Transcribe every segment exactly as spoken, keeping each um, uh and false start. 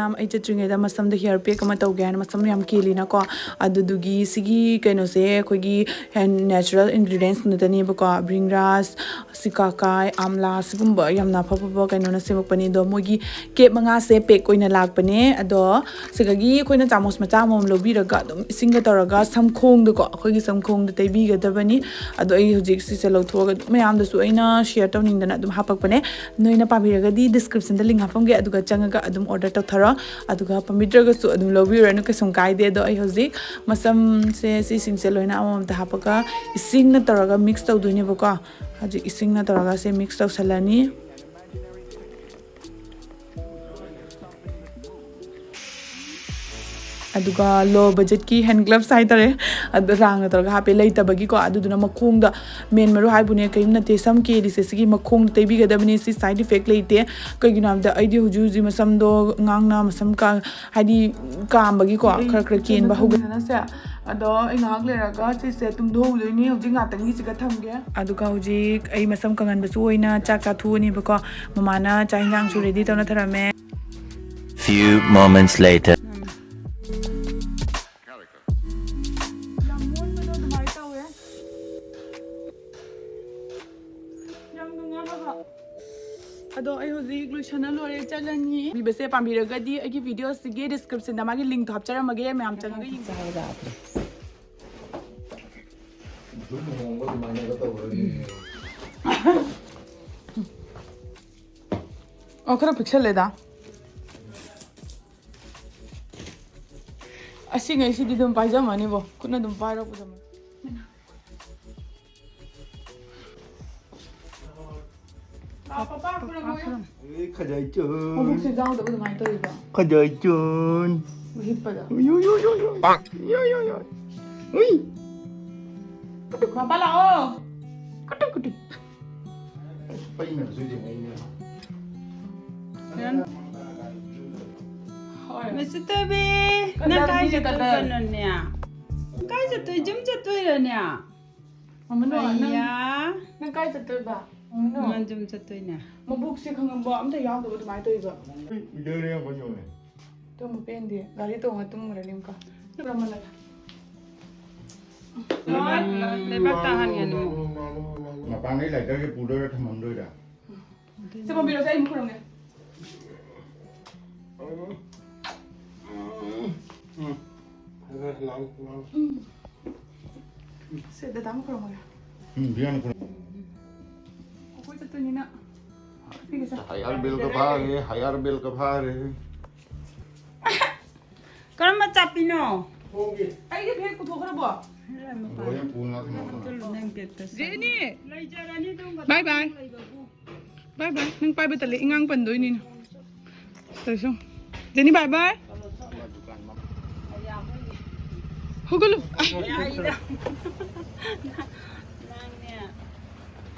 ꯃꯌꯥꯝ, ꯑꯩ ꯆꯠꯇ꯭ꯔꯤꯉꯩꯗ ꯃꯁꯝꯗ hair pack ꯑꯃ ꯇꯧꯒꯦ ꯍꯥꯏꯅ, ꯃꯁꯝ ꯌꯥꯝ ꯀꯦꯜꯂꯤꯅꯀꯣ, ꯑꯗꯨꯗꯨꯒꯤ ꯁꯤꯒꯤ ꯀꯩꯅꯣꯁꯦ ꯑꯩꯈꯣꯏꯒꯤ natural ingredients ꯉꯥꯛꯇꯅꯦꯕꯀꯣ, ꯕ꯭ꯔꯤꯡꯒ꯭ꯔꯥꯁ, ꯁꯤꯀꯥꯀꯥꯏ, ꯑꯝꯂꯥ, ꯁꯤꯒꯨꯝꯕ ꯌꯥꯝꯅ ꯑꯐ ꯑꯐꯕ ꯀꯩꯅꯣꯅ ꯁꯦꯝꯃꯛꯄꯅꯦ꯫ ꯑꯗꯣ ꯃꯣꯏꯒꯤ cap ꯃꯉꯥꯁꯦ pack ꯑꯣꯏꯅ ꯂꯥꯛꯄꯅꯦ꯫ ꯑꯗꯣ ꯁꯤꯗꯒꯤ ꯑꯩꯈꯣꯏꯅ ꯆꯥꯃꯁ ꯃꯆꯥ ꯑꯃꯃꯝ ꯂꯧꯕꯤꯔꯒ ꯑꯗꯨꯝ ꯏꯁꯤꯡꯒ ꯇꯧꯔꯒ ꯁꯝꯈꯣꯡꯗꯀꯣ, ꯑꯩꯈꯣꯏꯒꯤ ꯁꯝꯈꯣꯡꯗ ꯇꯩꯕꯤꯒꯗꯕꯅꯤ꯫ ꯑꯗꯣ ꯑꯩ ꯍꯧꯖꯤꯛ ꯁꯤꯁꯦ ꯂꯧꯊꯣꯛꯑꯒ ꯑꯗꯨꯝ ꯃꯌꯥꯝꯗꯁꯨ ꯑꯩꯅ share ꯇꯧꯅꯤꯡꯗꯅ ꯑꯗꯨꯝ ꯍꯥꯄꯛꯄꯅꯦ꯫ ꯅꯣꯏꯅ ꯄꯥꯝꯕꯤꯔꯒꯗꯤ descriptionꯗ link ꯍꯥꯞꯄꯝꯒꯦ, ꯑꯗꯨꯒ ꯆꯪꯉꯒ ꯑꯗꯨꯝ order ꯇꯧꯊꯔꯣ꯫ ꯑꯗꯨꯒ ꯄꯥꯝꯕꯤꯗ꯭ꯔꯒꯁꯨ ꯑꯗꯨꯝ ꯂꯧꯕꯤꯔꯨꯔꯅꯨ, ꯀꯩꯁꯨꯝ ꯀꯥꯏꯗꯦ꯫ ꯑꯗꯣ ꯑꯩ ꯍꯧꯖꯤꯛ ꯃꯁꯝꯁꯦ ꯁꯤꯁꯤꯡꯁꯦ ꯂꯣꯏꯅ ꯑꯃꯃꯝꯇ ꯍꯥꯞꯄꯒ ꯏꯁꯤꯡꯅ ꯇꯧꯔꯒ mix ꯇꯧꯗꯣꯏꯅꯦꯕꯀꯣ꯫ ꯍꯧꯖꯤꯛ ꯏꯁꯤꯡꯅ ꯇꯧꯔꯒ ꯁꯦ mix ꯇꯧꯁꯜꯂꯅꯤ꯫ ꯑꯗꯨꯒ low budgetꯀꯤ hand gloves ꯍꯥꯏꯇꯥꯔꯦ, ꯑꯗꯣ ꯔꯥꯡꯅ ꯇꯧꯔꯒ ꯍꯥꯞꯄꯦ, ꯂꯩꯇꯕꯒꯤꯀꯣ꯫ ꯑꯗꯨꯗꯨꯅ ꯃꯈꯣꯡꯗ, ꯃꯦꯟ ꯃꯔꯨ ꯍꯥꯏꯕꯨꯅꯦ, ꯀꯔꯤꯝ ꯅꯠꯇꯦ, ꯁꯝ ꯀꯦꯜꯂꯤꯁꯦ ꯁꯤꯒꯤ ꯃꯈꯣꯡꯗ ꯇꯩꯕꯤꯒꯗꯕꯅꯤ꯫ ꯁꯤ side effect ꯂꯩꯇꯦ꯫ ꯀꯩꯒꯤꯅꯣ ꯍꯥꯏꯕꯗ ꯑꯩꯗꯤ ꯍꯧꯖꯤꯛ ꯍꯧꯖꯤꯛ ꯃꯁꯝꯗꯣ ꯉꯥꯡꯅ ꯃꯁꯝ ꯀ-, ꯍꯥꯏꯗꯤ ꯀꯥꯝꯕꯒꯤꯀꯣ, ꯑꯩ ꯈꯔ ꯈꯔ kitchenꯗ ꯀꯦꯟꯕ ꯍꯧꯒꯠ- ꯊꯝꯗꯅꯁꯦ꯫ ꯑꯗꯣ ꯑꯩ ꯉꯥꯏꯍꯥꯛ ꯂꯩꯔꯒ ꯁꯤꯁꯦ ꯇꯨꯝꯊꯣꯛꯎꯗꯣꯏꯅꯤ꯫ ꯍꯧꯖꯤꯛ ꯉꯥꯛꯇꯪꯒꯤꯁꯤꯒ ꯊꯝꯒꯦ꯫ ꯑꯗꯨꯒ ꯍꯧꯖꯤꯛ ꯑꯩ ꯃꯁꯝ ꯀꯪꯍꯟꯕꯁꯨ ꯑꯣꯏꯅ ꯆꯥꯛ ꯆꯥꯊꯣꯛꯑꯅꯦꯕꯀꯣ꯫ ꯃꯃꯥꯅ ꯆꯥꯛ ꯌꯦꯟꯁꯥꯡꯁꯨ ready ꯇꯧꯅ ꯊꯝꯔꯝꯃꯦ꯫ Few moments later. ꯌꯥꯝ ꯃꯣꯟꯕꯗꯣ ꯑꯗꯨꯃꯥꯏꯅ ꯇꯧꯋꯦ꯫ ꯌꯥꯝ ꯅꯨꯡꯉꯥꯏ ꯍꯥꯏꯕ꯫ ꯑꯗꯣ ꯑꯩ ꯍꯧꯖꯤꯛ ꯂꯣꯏꯁꯟꯅ ꯂꯣꯏꯔꯦ, ꯆꯠꯂꯅꯤ꯫ ꯄꯤꯕꯁꯦ ꯄꯥꯝꯕꯤꯔꯒꯗꯤ ꯑꯩꯒꯤ videoꯁꯤꯒꯤ descriptionꯗ ꯃꯥꯒꯤ linkꯇꯣ ꯍꯥꯞꯆꯔꯝꯃꯒꯦ, ꯃꯌꯥꯝ ꯆꯪꯉꯒ ꯌꯦꯡꯕꯤꯌꯨ꯫ ꯌꯨꯝ ꯍꯣꯡꯕ ꯑꯗꯨꯃꯥꯏꯅꯒ ꯇꯧꯔꯅꯤ꯫ ꯑꯣ, ꯈꯔ ꯄꯤꯛꯁꯜꯂꯦꯗ꯫ ꯑꯁꯤꯉꯩꯁꯤꯗꯤ ꯑꯗꯨꯝ ꯄꯥꯏꯖꯝꯃꯅꯤꯕꯣ, ꯈꯨꯠꯅ ꯑꯗꯨꯝ ꯄꯥꯏꯔꯛꯄꯗ꯫ ꯑꯦ, ꯈꯖꯥꯏꯆꯣꯟ꯫ ꯃꯕꯨꯛꯁꯦ ꯌꯥꯎꯗꯕ ꯑꯗꯨꯃꯥꯏꯅ ꯇꯧꯔꯤꯕ꯫ ꯈꯖꯥꯏꯆꯣꯟ꯫ ꯍꯤꯞꯄꯗ꯫ ꯎꯏ, ꯎꯏ, ꯎꯏ, ꯎꯏ, ꯎꯏ꯫ ꯎꯏ, ꯎꯏ, ꯎꯏ, ꯎꯏ꯫ ꯎꯏ꯫ ꯃꯄꯥ ꯂꯥꯛꯑꯣ꯫ ꯀꯨꯇꯨ, ꯀꯨꯇꯨ꯫ ꯄꯩꯅꯕꯁꯨ ꯌꯦꯡꯉꯛꯏꯅꯦ꯫ ꯍꯣꯏ꯫ ꯃꯆꯨ ꯇꯣꯏꯕꯤ, ꯅꯪ ꯀꯗꯔꯗꯤ ꯀꯥꯏ ꯀꯗꯔ꯫ ꯆꯠꯇꯣꯏꯕꯅꯣꯅꯦ? ꯀꯥꯏ ꯆꯠꯇꯣꯏ? ꯌꯨꯝ ꯆꯠꯇꯣꯏꯔꯅꯦ? ꯃꯃꯥꯅꯣ, ꯅꯪ, ꯑꯩꯌꯥ꯫ ꯅꯪ ꯀꯥꯏ ꯆꯠꯇꯣꯏꯕ? ꯃꯃꯥꯅꯣ꯫ ꯅꯪ ꯌꯨꯝ ꯆꯠꯇꯣꯏꯅꯦ꯫ ꯃꯕꯨꯛꯁꯦ ꯈꯪꯉꯕꯣ? ꯑꯝꯇ ꯌꯥꯎꯗꯕ ꯑꯗꯨꯃꯥꯏꯅ ꯇꯧꯔꯤꯕ꯫ ꯎꯏꯗꯔꯦ ꯌꯥꯝ ꯀꯟꯅ ꯌꯧꯔꯦ꯫ ꯇꯨꯝꯕ ꯄꯦꯟꯗꯦ꯫ ꯒꯥꯔꯤ ꯇꯣꯡꯉ ꯇꯨꯝꯈ꯭ꯔꯅꯤ ꯑꯃꯨꯛꯀ꯫ ꯂꯩꯕꯥꯛ ꯇꯥꯍꯟꯒꯅꯨ꯫ ꯃꯄꯥꯟꯗꯩ ꯂꯥꯏꯇꯔꯁꯦ ꯄꯨꯗꯣꯏꯔꯥ ꯊꯝꯃꯝꯗꯣꯏꯔꯥ? ꯁꯦ, ꯄꯥꯝꯕꯤꯔꯣꯁꯦ, ꯑꯩ ꯑꯃꯨꯛ ꯈꯨꯔꯝꯒꯦ꯫ ꯎꯝ꯫ ꯁꯦ, ꯗꯗꯥ ꯑꯃꯨꯛ ꯈꯨꯔꯝꯃꯒꯦ꯫ ꯎꯝ, ꯕꯤꯌꯥꯅ ꯈꯨꯔꯝ-꯫ ꯑꯩꯈꯣꯏ ꯆꯠꯇꯣꯏꯅꯤꯅ꯫ ꯄꯤꯒꯦꯁꯦ꯫ ꯍꯥꯌꯥꯔ ꯕꯦꯜꯒ ꯐꯥꯔꯦ, ꯍꯥꯌꯥꯔ ꯕꯦꯜꯒ ꯐꯥꯔꯦ꯫ ꯀꯔꯝꯕ ꯆꯥꯄꯤꯅꯣ? ꯑꯩꯒꯤ ꯕꯦꯒ ꯄꯨꯊꯣꯛꯈ꯭ꯔꯕꯣ? ꯂꯣꯏꯅ ꯄꯨꯅ ꯊꯝꯃꯝꯃꯣ꯫ ꯖꯦꯅꯤ! ꯂꯩꯖꯔꯅꯤ ꯑꯗꯨꯝ ꯕꯥꯏ ꯕꯥꯏ꯫ ꯂꯩꯕꯕꯨ꯫ ꯕꯥꯏ ꯕꯥꯏ꯫ ꯅꯪ ꯄꯥꯏꯕ ꯇꯜꯂꯦ, ꯏꯉꯥꯡ ꯄꯟꯗꯣꯏꯅꯤꯅ꯫ ꯇꯧꯁꯣ꯫ ꯖꯦꯅꯤ, ꯕꯥꯏ ꯕꯥꯏ꯫ ꯍꯧꯒꯠꯂꯨ꯫ ꯅꯪꯅꯦ꯫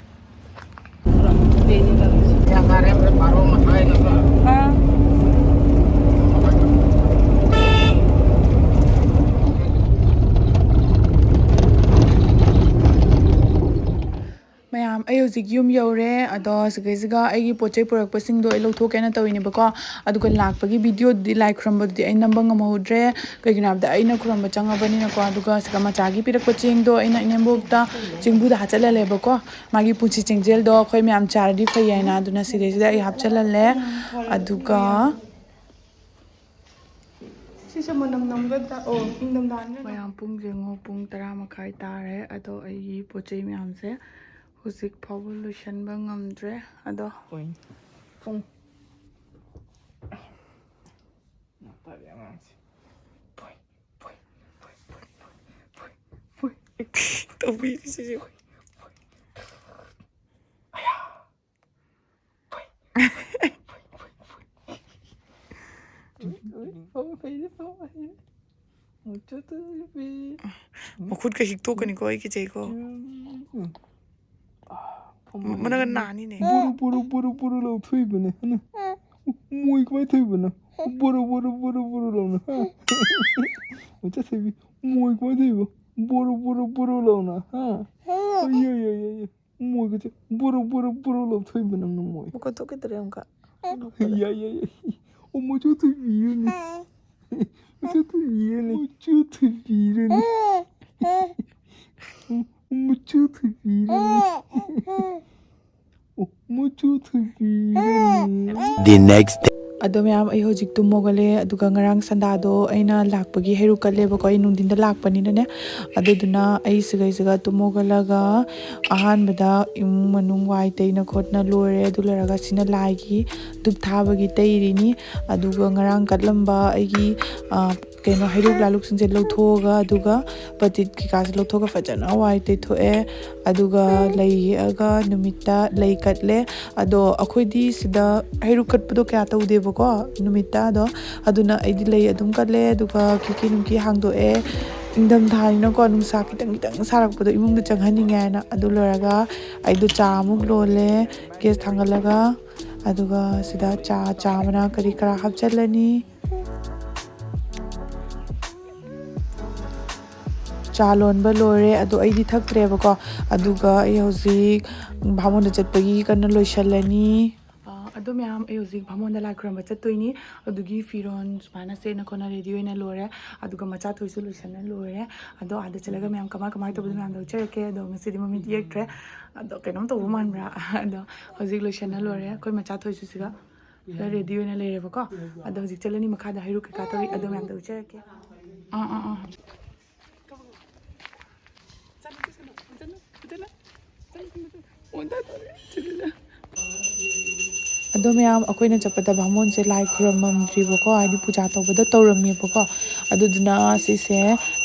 ꯄꯨꯔꯥ ꯃꯨꯠꯇꯦꯅꯦ ꯇꯧꯔꯤꯁꯦ꯫ ꯄꯨꯡ ꯀꯌꯥ ꯇꯥꯔꯦ? ꯕꯥꯔꯣ ꯃꯈꯥꯏ ꯅꯠꯇ꯭ꯔꯣ? ꯑꯥ꯫ ꯃꯌꯥꯝ, ꯑꯩ ꯍꯧꯖꯤꯛ ꯌꯨꯝ ꯌꯧꯔꯦ꯫ ꯑꯗꯣ ꯁꯤꯗꯩꯁꯤꯒ ꯑꯩꯒꯤ ꯄꯣꯠ ꯆꯩ ꯄꯨꯔꯛꯄꯁꯤꯡꯗꯣ ꯑꯩ ꯂꯧꯊꯣꯛꯀꯦꯅ ꯇꯧꯔꯤꯅꯦꯕꯀꯣ꯫ ꯑꯗꯨꯒ ꯂꯥꯛꯄꯒꯤ ꯚꯤꯗꯤꯑꯣꯗꯨꯗꯤ, ꯂꯥꯏ ꯈꯨꯔꯝꯕꯗꯨꯗꯤ ꯑꯩ ꯅꯝꯕ ꯉꯝꯍꯧꯗ꯭ꯔꯦ꯫ ꯀꯩꯒꯤꯅꯣ ꯍꯥꯏꯕꯗ ꯑꯩꯅ ꯈꯨꯔꯝꯕ ꯆꯪꯉꯕꯅꯤꯅꯀꯣ꯫ ꯑꯗꯨꯒ ꯁꯤꯗ ꯃꯆꯥꯒꯤ ꯄꯤꯔꯛꯄ ꯆꯦꯡꯗꯣ ꯑꯩꯅ ꯏꯅꯦꯝꯕꯣꯛꯇ ꯆꯦꯡꯕꯨꯗ ꯍꯥꯞꯆꯜꯍꯜꯂꯦꯕꯀꯣ꯫ ꯃꯥꯒꯤ ꯄꯨꯟꯁꯤ ꯆꯦꯡꯖꯦꯜꯗꯣ ꯑꯩꯈꯣꯏ ꯃꯌꯥꯝ ꯆꯥꯔꯗꯤ ꯐꯩ ꯍꯥꯏꯅ꯫ ꯑꯗꯨꯅ ꯁꯤꯗꯩꯁꯤꯗ ꯑꯩ ꯍꯥꯞꯆꯜꯍꯜꯂꯦ꯫ ꯑꯗꯨꯒ ꯁꯤꯁꯦ ꯃꯅꯝ ꯅꯝꯒꯗ꯭ꯔꯥ? ꯑꯣ, ꯏꯪꯊꯝꯊꯥꯅꯤꯅ ꯅꯝ-꯫ ꯃꯌꯥꯝ, ꯄꯨꯡ ꯌꯦꯡꯉꯣ, ꯄꯨꯡ ꯇꯔꯥ ꯃꯈꯥꯏ ꯇꯥꯔꯦ꯫ ꯑꯗꯣ ꯑꯩꯒꯤ ꯄꯣꯠ ꯆꯩ ꯃꯌꯥꯝꯁꯦ ꯍꯧꯖꯤꯛ ꯐꯥꯎꯕ ꯂꯣꯏꯁꯟꯕ ꯉꯝꯗ꯭ꯔꯦ꯫ ꯑꯗꯣ ꯄꯨꯡ, ꯄꯨꯡ꯫ ꯅꯥꯄꯥꯕꯤ ꯑꯉꯥꯡꯁꯦ꯫ ꯄꯨꯏ, ꯄꯨꯏ, ꯄꯨꯏ꯫ ꯇꯧꯕꯤꯔꯤꯁꯤꯁꯦ꯫ ꯃꯈꯨꯠꯀ ꯍꯤꯛꯇꯣꯛꯀꯅꯤꯀꯣ, ꯑꯩ ꯀꯤꯖꯩꯀꯣ꯫ ꯃꯅꯒ ꯅꯥꯅꯤꯅꯦ꯫ ꯕꯨꯔꯨ, ꯕꯨꯔꯨ, ꯕꯨꯔꯨ, ꯕꯨꯔꯨ ꯂꯧꯊꯣꯛꯏꯕꯅꯦ꯫ ꯍꯅ꯫ ꯃꯣꯏ ꯀꯃꯥꯏꯅ ꯊꯣꯛꯏꯕꯅꯣ? ꯕꯨꯔꯨ, ꯕꯨꯔꯨ, ꯕꯨꯔꯨ, ꯕꯨꯔꯨ ꯂꯧꯅ꯫ ꯍꯥ? ꯃꯆꯥ ꯊꯣꯏꯕꯤ, ꯃꯣꯏ ꯀꯃꯥꯏꯅ ꯊꯣꯛꯏꯕ? ꯕꯨꯔꯨ, ꯕꯨꯔꯨ, ꯕꯨꯔꯨ ꯂꯧꯅ꯫ ꯍꯥ? ꯑꯌꯣ, ꯌꯣ, ꯌꯣ, ꯌꯣ꯫ ꯃꯣꯏꯒꯁꯦ ꯕꯨꯔꯨ, ꯕꯨꯔꯨ, ꯕꯨꯔꯨ ꯂꯧꯊꯣꯛꯏꯕ ꯅꯪꯅ ꯃꯣꯏ꯫ ꯃꯈꯨꯠ ꯊꯣꯛꯈꯤꯗ꯭ꯔꯦ ꯑꯃꯨꯛꯀ꯫ ꯌꯥꯏ, ꯌꯥꯏ, ꯌꯥꯏ꯫ ꯑꯣ, ꯃꯆꯨ ꯊꯣꯏꯕꯤꯔꯅꯤ꯫ ꯃꯆꯨ ꯊꯣꯏꯕꯤꯔꯅꯤ꯫ ꯃꯆꯨ ꯊꯣꯏꯕꯤꯔꯅꯤ꯫ ꯃꯆꯨ ꯊꯣꯏꯕꯤꯔꯅꯤ꯫ ꯑꯣ, ꯃꯆꯨ ꯊꯣꯏꯕꯤꯔꯅꯤ꯫ The next day. ꯑꯗꯣ ꯃꯌꯥꯝ, ꯑꯩ ꯍꯧꯖꯤꯛ ꯇꯨꯝ ꯍꯧꯒꯠꯂꯦ꯫ ꯑꯗꯨꯒ ꯉꯔꯥꯡ ꯁꯟꯗꯥꯗꯣ ꯑꯩꯅ ꯂꯥꯛꯄꯒꯤ ꯍꯩꯔꯨꯛ ꯀꯠꯂꯦꯕꯀꯣ꯫ ꯑꯩ ꯅꯨꯡꯊꯤꯟꯗ ꯂꯥꯛꯄꯅꯤꯅꯅꯦ꯫ ꯑꯗꯨꯗꯨꯅ ꯑꯩ ꯁꯤꯒꯩꯁꯤꯒ ꯇꯨꯝ ꯍꯧꯒꯠꯂꯒ ꯑꯍꯥꯟꯕꯗ ꯏꯃꯨꯡ ꯃꯅꯨꯡ ꯋꯥꯏ ꯇꯩꯅ ꯈꯣꯠꯅ ꯂꯣꯏꯔꯦ꯫ ꯑꯗꯨ ꯂꯣꯏꯔꯒ ꯁꯤꯅ ꯂꯥꯏꯒꯤ ꯙꯨꯞ ꯊꯥꯕꯒꯤ ꯇꯩꯔꯤꯅꯤ꯫ ꯑꯗꯨꯒ ꯉꯔꯥꯡ ꯀꯠꯂꯝꯕ ꯑꯩꯒꯤ, ꯑ, ꯀꯩꯅꯣ, ꯍꯩꯔꯨꯛ ꯂꯥꯂꯨꯛꯁꯤꯡꯁꯦ ꯂꯧꯊꯣꯛꯑꯒ, ꯑꯗꯨꯒ ꯄꯇꯤꯠ ꯀꯩꯀꯥꯁꯦ ꯂꯧꯊꯣꯛꯑꯒ ꯐꯖꯅ ꯋꯥꯏ ꯇꯩꯊꯣꯛꯑꯦ꯫ ꯑꯗꯨꯒ ꯂꯩ ꯌꯦꯛꯑꯒ ꯅꯨꯃꯤꯠꯇ ꯂꯩ ꯀꯠꯂꯦ꯫ ꯑꯗꯣ ꯑꯩꯈꯣꯏꯗꯤ ꯁꯤꯗ ꯍꯩꯔꯨꯛ ꯀꯠꯄꯗꯣ ꯀꯌꯥ ꯇꯧꯗꯦꯕꯀꯣ ꯅꯨꯃꯤꯠꯇ꯫ ꯑꯗꯣ ꯑꯗꯨꯅ ꯑꯩꯗꯤ ꯂꯩ ꯑꯗꯨꯝ ꯀꯠꯂꯦ, ꯑꯗꯨꯒ ꯈꯤꯀꯤ ꯅꯨꯡꯀꯤ ꯍꯥꯡꯗꯣꯛꯑꯦ꯫ ꯏꯪꯊꯝꯊꯥꯅꯤꯅꯀꯣ, ꯅꯨꯡꯁꯥ ꯈꯤꯇꯪ ꯈꯤꯇꯪ ꯁꯥꯔꯛꯄꯗꯣ ꯏꯃꯨꯡꯗ ꯆꯪꯍꯟꯅꯤꯡꯉꯦ ꯍꯥꯏꯅ꯫ ꯑꯗꯨ ꯂꯣꯏꯔꯒ ꯑꯩꯗꯣ ꯆꯥ ꯑꯃꯨꯛ ꯂꯣꯜꯂꯦ, ꯒꯦꯁ ꯊꯥꯡꯒꯠꯂꯒ꯫ ꯑꯗꯨꯒ ꯁꯤꯗ ꯆꯥ, ꯆꯥ ꯃꯅꯥ ꯀꯔꯤ ꯀꯔꯥ ꯍꯥꯞꯆꯜꯂꯅꯤ꯫ ꯆꯥ ꯂꯣꯟꯕ ꯂꯣꯏꯔꯦ, ꯑꯗꯣ ꯑꯩꯗꯤ ꯊꯛꯇ꯭ꯔꯦꯕꯀꯣ꯫ ꯑꯗꯨꯒ ꯑꯩ ꯍꯧꯖꯤꯛ ꯚꯥꯃꯣꯟꯗ ꯆꯠꯄꯒꯤ ꯀꯟꯅ ꯂꯣꯏꯁꯜꯂꯅꯤ꯫ ꯑ, ꯑꯗꯣ ꯃꯌꯥꯝ, ꯑꯩ ꯍꯧꯖꯤꯛ ꯚꯥꯃꯣꯟꯗ ꯂꯥꯏ ꯈꯨꯔꯨꯝꯕ ꯆꯠꯇꯣꯏꯅꯤ꯫ ꯑꯗꯨꯒꯤ ꯐꯤꯔꯣꯟ ꯁꯨꯃꯥꯏꯅ ꯁꯦꯠꯅ ꯈꯣꯠꯅ ꯔꯦꯗꯤ ꯑꯣꯏꯅ ꯂꯣꯏꯔꯦ꯫ ꯑꯗꯨꯒ ꯃꯆꯥ ꯊꯣꯏꯁꯨ ꯂꯣꯏꯁꯟꯅ ꯂꯣꯏꯔꯦ꯫ ꯑꯗꯣ ꯑꯥꯗ ꯆꯠꯂꯒ ꯃꯌꯥꯝ ꯀꯃꯥꯏ ꯀꯃꯥꯏ ꯇꯧꯕꯗꯣ ꯃꯌꯥꯝꯗꯣ ꯎꯠꯆꯔꯛꯀꯦ꯫ ꯑꯗꯣ ꯉꯁꯤꯗꯤ ꯃꯃꯤꯠ ꯌꯦꯛꯇ꯭ꯔꯦ꯫ ꯑꯗꯣ ꯀꯩꯅꯣꯝ ꯇꯧꯕ ꯃꯥꯟꯕ꯭ꯔꯥ? ꯑꯗꯣ ꯍꯧꯖꯤꯛ ꯂꯣꯏꯁꯟꯅ ꯂꯣꯏꯔꯦ꯫ ꯑꯩꯈꯣꯏ ꯃꯆꯥ ꯊꯣꯏꯁꯨ ꯁꯤꯒ ꯔꯦꯗꯤ ꯑꯣꯏꯅ ꯂꯩꯔꯦꯕꯀꯣ꯫ ꯑꯗꯣ ꯍꯧꯖꯤꯛ ꯆꯠꯂꯅꯤ, ꯃꯈꯥꯗ ꯍꯩꯔꯨꯛ ꯀꯩꯀꯥ ꯇꯧꯔꯤ, ꯑꯗꯨ ꯃꯌꯥꯝꯗꯣ ꯎꯠꯆꯔꯛꯀꯦ꯫ ꯑꯥ, ꯑꯥ, ꯑꯥ꯫ ꯑꯗꯣ ꯃꯌꯥꯝ, ꯑꯩꯈꯣꯏꯅ ꯆꯠꯄꯗ ꯚꯥꯃꯣꯟꯁꯦ ꯂꯥꯏ ꯈꯨꯔꯝꯃꯝꯗ꯭ꯔꯤꯕꯀꯣ, ꯍꯥꯏꯗꯤ ꯄꯨꯖꯥ ꯇꯧꯕꯗ ꯇꯧꯔꯝꯃꯦꯕꯀꯣ꯫ ꯑꯗꯨꯗꯨꯅ ꯁꯤꯁꯦ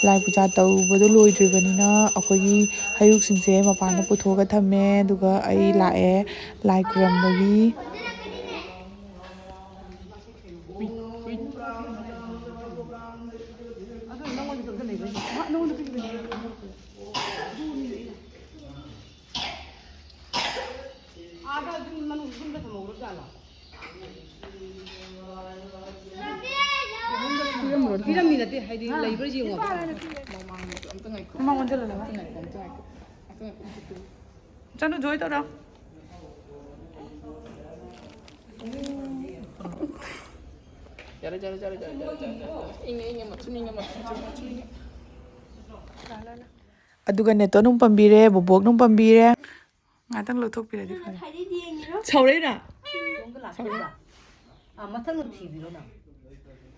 ꯂꯥꯏ ꯄꯨꯖꯥ ꯇꯧꯕꯗꯣ ꯂꯣꯏꯗ꯭ꯔꯤꯕꯅꯤꯅ ꯑꯩꯈꯣꯏꯒꯤ ꯍꯩꯔꯨꯛꯁꯤꯡꯁꯦ ꯃꯄꯥꯟꯗ ꯄꯨꯊꯣꯛꯑꯒ ꯊꯝꯃꯦ꯫ ꯑꯗꯨꯒ ꯑꯩ ꯂꯥꯛꯑꯦ ꯂꯥꯏ ꯈꯨꯔꯝꯕꯒꯤ꯫ ꯑꯥꯗ ꯑꯗꯨꯝ ꯃꯅꯨꯡ ꯌꯨꯝꯗ ꯊꯝꯍꯧꯔꯕ ꯖꯥꯠꯂꯣ? ꯄꯤꯔꯝꯃꯤ ꯅꯠꯇꯦ, ꯍꯥꯏꯗꯤ ꯂꯩꯕ꯭ꯔꯥ ꯌꯦꯡꯉꯣꯕ꯫ ꯃꯃꯥꯡ ꯑꯣꯟꯁꯤꯜꯂꯣ, ꯃꯃꯥꯡ꯫ ꯆꯠꯂꯨ, ꯖꯣꯏ ꯇꯧꯔꯣ꯫ ꯌꯥꯔꯦ, ꯌꯥꯔꯦ, ꯌꯥꯔꯦ, ꯌꯥꯔꯦ, ꯌꯥꯔꯦ, ꯌꯥꯔꯦ, ꯌꯥꯔꯦ꯫ ꯏꯪꯉꯦ, ꯏꯪꯉꯦ, ꯃꯊꯨꯟ ꯏꯪꯉꯦ, ꯃꯊꯨꯟ ꯏꯪꯉꯦ, ꯃꯊꯨꯟ ꯏꯪꯉꯦ꯫ ꯑꯗꯨꯒ ꯅꯦꯇꯣꯟ ꯑꯃꯨꯛ ꯄꯥꯝꯕꯤꯔꯦ, ꯕꯣꯕꯣꯛꯅ ꯑꯃꯨꯛ ꯄꯥꯝꯕꯤꯔꯦ꯫ ꯉꯥꯛꯇꯪ ꯂꯧꯊꯣꯛꯄꯤꯔꯗꯤ ꯐꯅꯤ꯫ ꯁꯥꯎꯔꯛꯏꯔꯥ? ꯑꯥ, ꯃꯊꯪ ꯅꯨꯡꯊꯤꯕꯤꯔꯣ ꯅꯪ꯫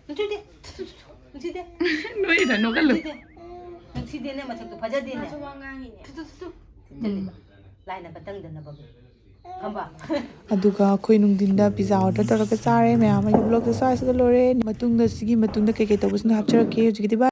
ꯅꯨꯡꯊꯤꯗꯦ꯫ ꯅꯨꯡꯊꯤꯗꯦ꯫ ꯅꯣꯏꯗ ꯅꯣꯛꯍꯜꯂꯨ꯫ ꯅꯨꯡꯊꯤꯗꯦ꯫ ꯅꯨꯡꯊꯤꯗꯦꯅꯦ ꯃꯊꯛꯇꯣ ꯐꯖꯗꯦꯅꯦ꯫ ꯃꯥꯁꯨ ꯋꯥ ꯉꯥꯡꯉꯤꯅꯦ꯫ ꯇꯨ, ꯇꯨ, ꯇꯨ, ꯇꯨ꯫ ꯆꯠꯂꯤꯕ꯫ ꯂꯥꯏꯅ ꯕꯇꯪꯗꯅꯕꯒꯤ꯫ ꯈꯪꯕ? ꯑꯗꯨꯒ ꯑꯩꯈꯣꯏ ꯅꯨꯡꯊꯤꯟꯗ ꯄꯤꯖꯥ ꯑꯣꯔꯗꯔ ꯇꯧꯔꯒ ꯆꯥꯔꯦ ꯃꯌꯥꯝ꯫ ꯑꯩꯒꯤ ꯕ꯭ꯂꯣꯒꯁꯦ ꯁ꯭ꯋꯥꯏꯁꯤꯗ ꯂꯣꯏꯔꯦ꯫ ꯃꯇꯨꯡꯗ, ꯁꯤꯒꯤ ꯃꯇꯨꯡꯗ ꯀꯩꯀꯩ ꯇꯧꯕꯁꯤꯡꯗꯣ ꯍꯥꯞꯆꯔꯛꯀꯦ꯫ ꯍꯧꯖꯤꯛꯀꯤꯗꯤ ꯕꯥꯏ꯫